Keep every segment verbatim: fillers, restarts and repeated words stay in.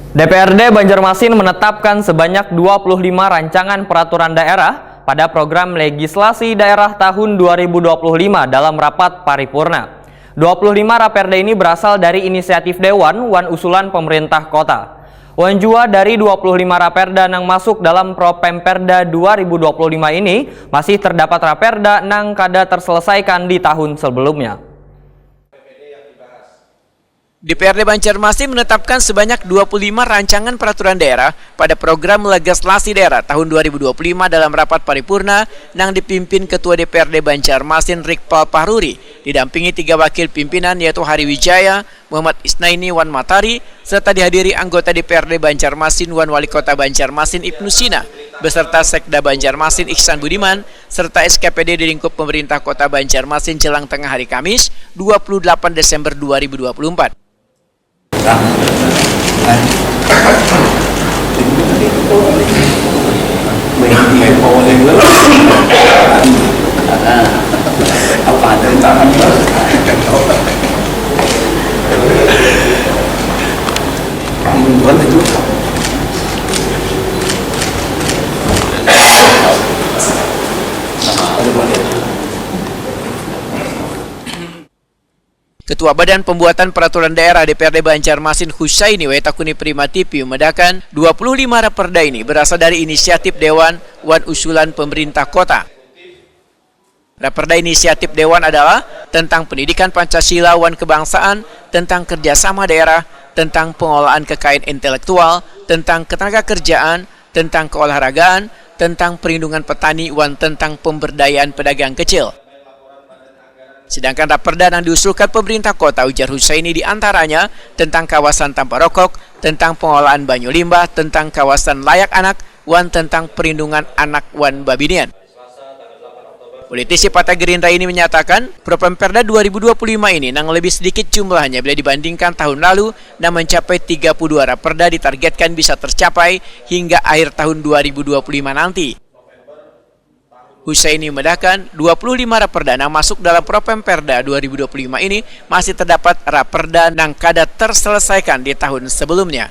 D P R D Banjarmasin menetapkan sebanyak dua puluh lima rancangan peraturan daerah pada program legislasi daerah tahun dua ribu dua puluh lima dalam rapat paripurna. Dua puluh lima raperda ini berasal dari inisiatif Dewan wan usulan pemerintah kota. Wan jua dari dua puluh lima raperda nang masuk dalam Propemperda dua ribu dua puluh lima ini masih terdapat raperda nang kada terselesaikan di tahun sebelumnya. D P R D Banjarmasin menetapkan sebanyak dua puluh lima rancangan peraturan daerah pada program legislasi daerah tahun dua ribu dua puluh lima dalam rapat paripurna nang dipimpin Ketua D P R D Banjarmasin Rikpal Pahruri, didampingi tiga wakil pimpinan yaitu Hari Wijaya, Muhammad Isnaini, wan Matari, serta dihadiri anggota D P R D Banjarmasin wan Wali Kota Banjarmasin Ibnu Sina, beserta Sekda Banjarmasin Ihsan Budiman, serta S K P D di lingkup pemerintah Kota Banjarmasin jelang tengah hari Kamis, dua puluh delapan Desember dua ribu dua puluh empat. Ketua Badan Pembuatan Peraturan Daerah D P R D Banjarmasin Husaini Waitakuni Prima T V membedakan, dua puluh lima raperda ini berasal dari inisiatif Dewan wan usulan pemerintah kota. Raperda inisiatif Dewan adalah tentang pendidikan Pancasila wan kebangsaan, tentang kerjasama daerah, tentang pengelolaan kekayaan intelektual, tentang ketenaga kerjaan, tentang keolahragaan, tentang perlindungan petani, wan tentang pemberdayaan pedagang kecil. Sedangkan raperda yang diusulkan pemerintah kota, ujar Husaini, diantaranya tentang kawasan tanpa rokok, tentang pengelolaan banyu limbah, tentang kawasan layak anak, wan tentang perlindungan anak wan babinian. Politisi Partai Gerindra ini menyatakan, Propemperda dua ribu dua puluh lima ini nang lebih sedikit jumlahnya bila dibandingkan tahun lalu, nang mencapai tiga puluh dua raperda ditargetkan bisa tercapai hingga akhir tahun dua ribu dua puluh lima nanti. Husaini membedakan, dua puluh lima raperda nang masuk dalam Propemperda dua ribu dua puluh lima ini masih terdapat raperda nang kada terselesaikan di tahun sebelumnya.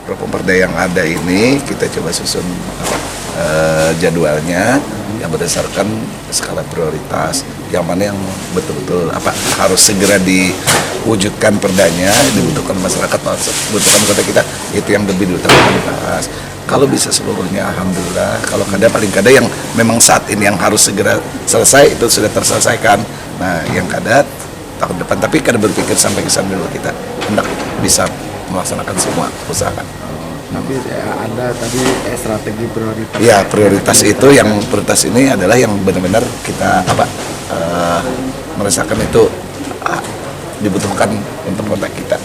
Propemperda yang ada ini kita coba susun apa, eh, jadwalnya yang berdasarkan skala prioritas, yang mana yang betul-betul apa harus segera diwujudkan perdanya, dibutuhkan masyarakat, dibutuhkan kota kita, itu yang lebih diutamakan dibahas. Kalau bisa seluruhnya, alhamdulillah. Kalau kada, paling kada yang memang saat ini yang harus segera selesai, itu sudah terselesaikan. Nah, yang kada tahun depan, tapi kada berpikir sampai ke sana dulu, kita hendak bisa melaksanakan semua, usahakan. Tapi ya, ada tadi eh, strategi prioritas. Ya, prioritas itu, yang prioritas ini adalah yang benar-benar kita apa eh, merasakan itu ah, dibutuhkan untuk kota kita.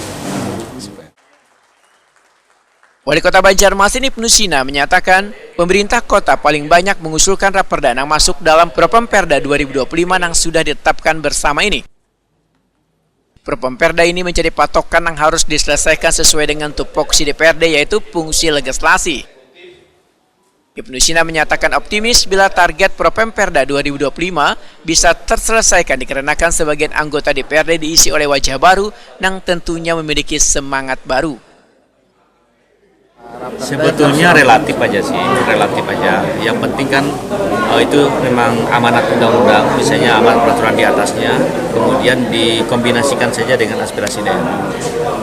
Wali Kota Banjarmasin Ibnu Sina menyatakan, pemerintah kota paling banyak mengusulkan raperda nang masuk dalam Propemperda dua ribu dua puluh lima nang sudah ditetapkan bersama ini. Propemperda ini menjadi patokan nang harus diselesaikan sesuai dengan tupoksi D P R D, yaitu fungsi legislasi. Ibnu Sina menyatakan optimis bila target Propemperda dua ribu dua puluh lima bisa terselesaikan dikarenakan sebagian anggota D P R D diisi oleh wajah baru nang tentunya memiliki semangat baru. Sebetulnya relatif aja sih, relatif aja. Yang penting kan eh, itu memang amanat undang-undang, misalnya amanat peraturan di atasnya, kemudian dikombinasikan saja dengan aspirasi daerah.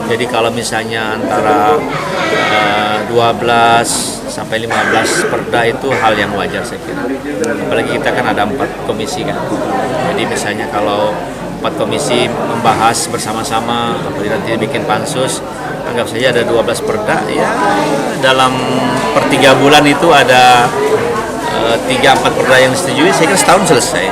Jadi kalau misalnya antara eh, dua belas sampai lima belas perda itu hal yang wajar saya kira. Apalagi kita kan ada empat komisi kan. Jadi misalnya kalau empat komisi membahas bersama-sama, apabila nanti bikin pansus, anggap saja ada dua belas perda, ya dalam per tiga bulan itu ada eh, tiga empat perda yang disetujui, saya kira setahun selesai.